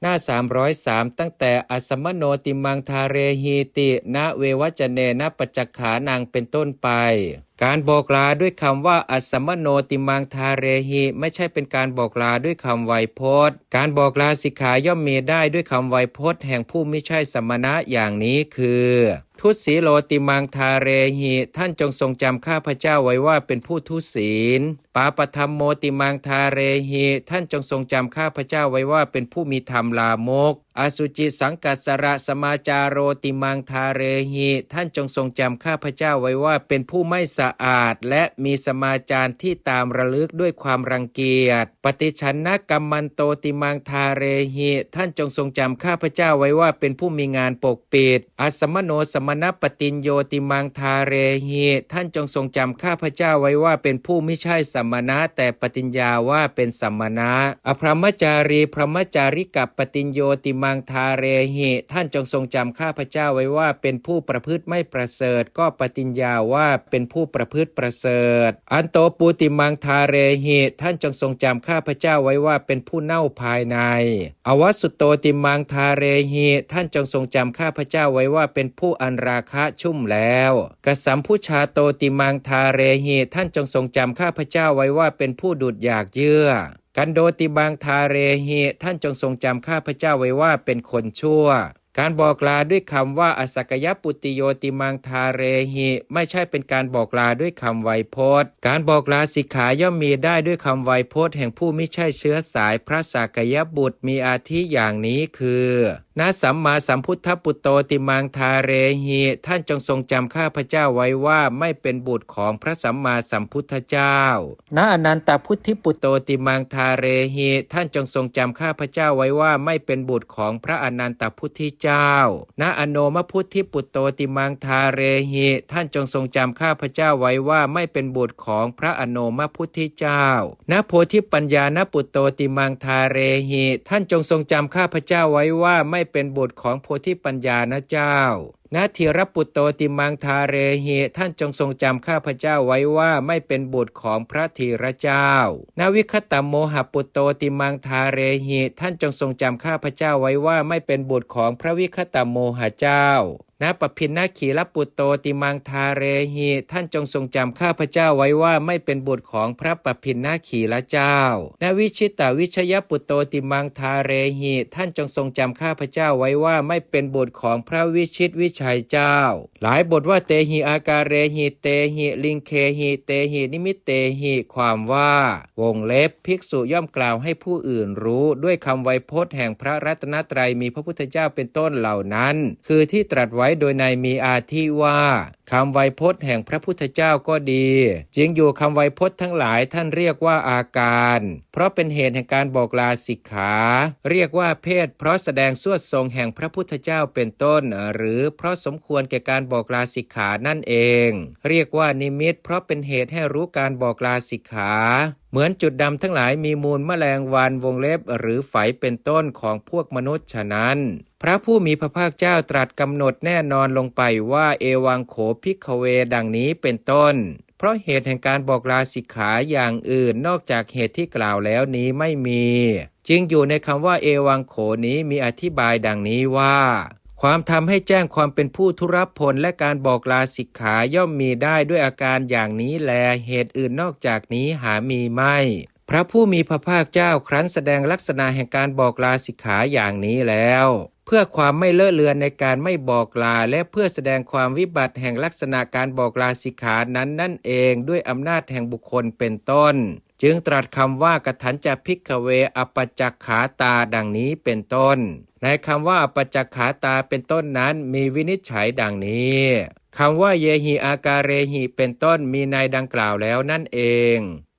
ໜ້າສາມຮ້ອຍສາມ ຕັ້ງແຕ່ Assammano timmaṃ dhārehi ti na vevacanena paccakhānaṃ ເປັນຕົ້ນໄປ. ການບອກລາດ້ວຍຄຳວ່າ Assammano timmaṃ dhārehi ໄມ່ໃຊ່ເປັນການບອກລາດ້ວຍຄຳໄວໂພດ. ການບອກລາສິກຂາຍ່ອມມີໄດ້ດ້ວຍຄຳໄວໂພດແຫ່ງຜູ້ມິໃຊ່ສະມະນະຢ່າງນີ້ຄື: Tusīlo timmaṃ dhārehi ທ່ານຈົ່ງຊົງຈຳຂ້າພະເຈົ້າໄວ້ວ່າເປັນຜູ້ທຸສິນ. Pāpadhammo timmaṃ dhārehi ທ່ານຈົ່ງຊົງຈຳຂ້າພະເຈົ້າໄວ້ວ່າເປັນຜູ້ມີທຳລາມົກ. Asucisaṅkassarasamācāro timmaṃ dhārehi ທ່ານຈົ່ງຊົງຈຳຂ້າພະເຈົ້າໄວ້ວ່າເປັນຜູ້ໄມ່ສະອາດ ແລະ ມີສະມາຈານທີ່ຕາມລະລຶກດ້ວຍຄວາມລັງກຽດ. Paṭichhannakammanto timmaṃ dhārehi ທ່ານຈົ່ງຊົງຈຳຂ້າພະເຈົ້າໄວ້ວ່າເປັນຜູ້ມີງານປົກປິດ. Assammano samaṇapaṭiñño timmaṃ dhārehi ທ່ານຈົ່ງຊົງຈຳຂ້າພະເຈົ້າໄວ້ວ່າເປັນຜູ້ມິໃຊ່ສະມະນະ ແຕ່ປະຕິນຍາວ່າເປັນສະມະນະ. Abrahmacārī brahmacārikapaṭiñño timmaṃ dhārehi ທ່ານຈົ່ງຊົງຈຳຂ້າພະເຈົ້າໄວ້ວ່າເປັນຜູ້ປະພຶດໄມ່ປະເສີດ ກໍປະຕິນຍາວ່າເປັນຜູ້ປະພຶດປະເສີດ. Anto pu timmaṃ dhārehi ທ່ານຈົ່ງຊົງຈຳຂ້າພະເຈົ້າໄວ້ວ່າເປັນຜູ້ເນົ່າພາຍໃນ. Avasutto timmaṃ dhārehi ທ່ານຈົ່ງຊົງຈຳຂ້າພະເຈົ້າໄວ້ວ່າເປັນຜູ້ອັນລາຄະຊຸ່ມແລ້ວ. Kasambhujjhato timmaṃ dhārehi ທ່ານຈົ່ງຊົງຈຳຂ້າພະເຈົ້າໄວ້ວ່າເປັນຜູ້ດຸດຢາກເຍື່ອ. Khandho timmaṃ dhārehi ທ່ານຈົ່ງຊົງຈຳຂ້າພະເຈົ້າໄວ້ວ່າເປັນຄົນຊົ່ວ. ການບອກລາດ້ວຍຄຳວ່າ Asakyaputtiyo timmaṃ dhārehi ໄມ່ໃຊ່ເປັນການບອກລາດ້ວຍຄຳໄວໂພດ. ການບອກລາສິກຂາຍ່ອມມີໄດ້ດ້ວຍຄຳໄວໂພດແຫ່ງຜູ້ມິໃຊ່ເຊື້ອສາຍພະສາກະຍະບຸດ ມີອາທິຢ່າງນີ້ຄື: Na sammāsambuddhaputto timmaṃ dhārehi ທ່ານຈົ່ງຊົງຈຳຂ້າພະເຈົ້າໄວ້ວ່າໄມ່ເປັນບຸດຂອງພະສຳມາສຳພຸດທະເຈົ້າ. Na anantabuddhiputto timmaṃ dhārehi ທ່ານຈົ່ງຊົງຈຳຂ້າພະເຈົ້າໄວ້ວ່າໄມ່ເປັນບຸດຂອງພະອະນັນຕະພຸດທິເຈົ້າ. Na anomabudhiputto timmaṃ dhārehi ທ່ານຈົ່ງຊົງຈຳຂ້າພະເຈົ້າໄວ້ວ່າໄມ່ເປັນບຸດຂອງພະອະໂນມະພຸດທິເຈົ້າ. Na bodhipaññānaputto timmaṃ dhārehi ທ່ານຈົ່ງຊົງຈຳຂ້າພະເຈົ້າໄວ້ວ່າໄມ່ເປັນບຸດຂອງໂພທິປັນຍານະເຈົ້າ. Na dhīraputto timmaṃ dhārehi ທ່ານຈົ່ງຊົງຈຳຂ້າພະເຈົ້າໄວ້ວ່າໄມ່ເປັນບຸດຂອງພະທີລະເຈົ້າ. Na vigatammohaputto timmaṃ dhārehi ທ່ານຈົ່ງຊົງຈຳຂ້າພະເຈົ້າໄວ້ວ່າໄມ່ເປັນບຸດຂອງພະວິກະຕະໂມຫະເຈົ້າ. Na pabinnakhīlaputto timmaṃ dhārehi ທ່ານຈົ່ງຊົງຈຳຂ້າພະເຈົ້າໄວ້ວ່າໄມ່ເປັນບຸດຂອງພະປະພິນນະຄີລະເຈົ້າ. Na vijitavijayaṃ putto timmaṃ dhārehi ທ່ານຈົ່ງຊົງຈຳຂ້າພະເຈົ້າໄວ້ວ່າໄມ່ເປັນບຸດຂອງພະວິຊິດວິໄຊເຈົ້າ. ຫຼາຍບົດວ່າ Tehi ākārehi tehi liṅgehi tehi nimittehi ຄວາມວ່າ ວົງເລັບ ພິກສຸຍ່ອມກ່າວໃຫ້ຜູ້ອື່ນຮູ້ດ້ວຍຄຳໄວໂພດແຫ່ງພະລັດຕະນະໄຕ ມີພະພຸດທະເຈົ້າເປັນຕົ້ນເຫຼົ່ານັ້ນ ຄືທີ່ຕລັດໄວ້ໂດຍໃນມີອາທິວ່າ ຄຳໄວໂພດແຫ່ງພະພຸດທະເຈົ້າກໍດີ. ຈິງຢູ່ ຄຳໄວໂພດທັງຫຼາຍທ່ານຮຽກວ່າອາການ ເພາະເປັນເຫດແຫ່ງການບອກລາສິກຂາ, ຮຽກວ່າເພດ ເພາະສະແດງສວດຊົງແຫ່ງພະພຸດທະເຈົ້າເປັນຕົ້ນ ຫຼື ເພາະສົມຄວນແກ່ການບອກລາສິກຂານັ້ນເອງ, ຮຽກວ່ານິມິດ ເພາະເປັນເຫດໃຫ້ຮູ້ການບອກລາສິກຂາ. ເໝືອນຈຸດດຳທັງຫຼາຍມີມູນມະແລງວັນ ວົງເລັບ ຫຼື ໄຝເປັນຕົ້ນ ຂອງພວກມະນຸດ ສະນັ້ນ ພະຜູ້ມີພະພາກເຈົ້າຕລັດກຳນົດແນ່ນອນລົງໄປວ່າ Evaṃ kho bhikkhave ດັ່ງນີ້ເປັນຕົ້ນ ເພາະເຫດແຫ່ງການບອກລາສິກຂາຢ່າງອື່ນນອກຈາກເຫດທີ່ກ່າວແລ້ວນີ້ໄມ່ມີ. ຈິງຢູ່ ໃນຄຳວ່າ Evaṃ kho ນີ້ມີອະທິບາຍດັ່ງນີ້ວ່າ ຄວາມທຳໃຫ້ແຈ້ງຄວາມເປັນຜູ້ທຸລະພົນ ແລະ ການບອກລາສິກຂາຍ່ອມມີໄດ້ດ້ວຍອາການຢ່າງນີ້ແລ, ເຫດອື່ນນອກຈາກນີ້ຫາມີໄມ່. ພະຜູ້ມີພະພາກເຈົ້າຄຄັ້ນສະແດງລັກສະນະແຫ່ງການບອກລາສິກຂາຢ່າງນີ້ແລ້ວ, ເພື່ອຄວາມໄມ່ເລາະເລືອນໃນການໄມ່ບອກລາ ແລະ ເພື່ອສະແດງຄວາມວິບັດແຫ່ງລັກສະນະການບອກລາສິກຂານັ້ນນັ້ນເອງ ດ້ວຍອຳນາດແຫ່ງບຸກຄົນເປັນຕົ້ນ, ຈຶ່ງຕລັດຄຳວ່າ Kathañca bhikkhave apaccaghātā ດັ່ງນີ້ເປັນຕົ້ນ. ໃນຄຳວ່າ apaccaghātā ເປັນຕົ້ນນັ້ນ ມີວິນິດໄຈດັ່ງນີ້, ຄຳວ່າ yehi ākārehi ເປັນຕົ້ນ ມີໃນດັ່ງກ່າວແລ້ວນັ້ນເອງ.